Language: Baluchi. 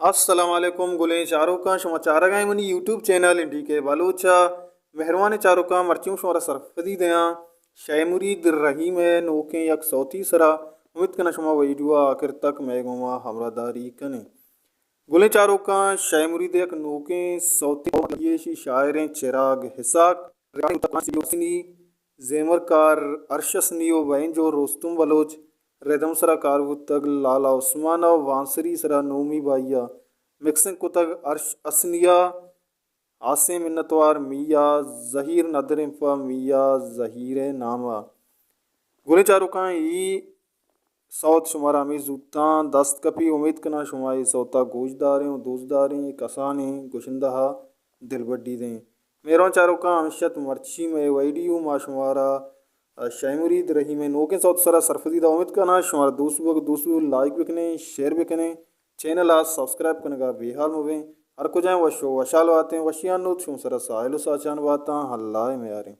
السلام علیکم گلیں چاروکاں، شما چارگ ءَ منی یوٹیوب چینل این ڈی کے بلوچ ءَ۔ مہروانیں چاروکاں، مرچی من شمارا سرپدی دیاں شے مرید رحیم ءِ نوکیں یک سوتی سرا۔ امیت کناں شما ویڈیو ءَ آخر تک مئے گوما ہمراہداری کنیں۔ گلیں چاروکاں، شے مرید ءِ یک نوکیں سوتی، ایشی شاعریں چراگ اسحاق، ریکارڈنگ کتگ حسینی، زیمرکار ارش حسنی و بینجو روستم بلوچ، ردم سرا کار بوتگ لالا عثمان ءَ، بانسری سرا نومی بائی ءَ، مکسنگ کتگ ارش حسنی ءَ، ہاسیں منتوار میاں زہیر، ندریں پہ میاں زہیر ءِ نام ءَ۔ گلیں چاروکاں، اے سوت شمارا ہمے زوتاں دست کپی۔ امیت کناں شما اے سوتا گوش داریں و دوست داریں، اے کسانیں گشندہ ءَ دلبڈی دیں۔ مہروان چاروکاں، ہمیش ات مرچی مئے ویڈیو۔ ما شمارا شے مرید رحیم ءِ نوکیں سوت سرا سرپدی دا۔ امیت کناں شمارا دوست بوگ، دوست بو، لائک بکنیں، شیئر بکنیں، چینل ءَ سبسکرائب کنگا بے حال مبیں۔ ہر کجائیں وش و وشحال باتیں، وشیانی نود شمے سرا ساہیل و ساچان باتاں۔ اللہ ءِ میاریں۔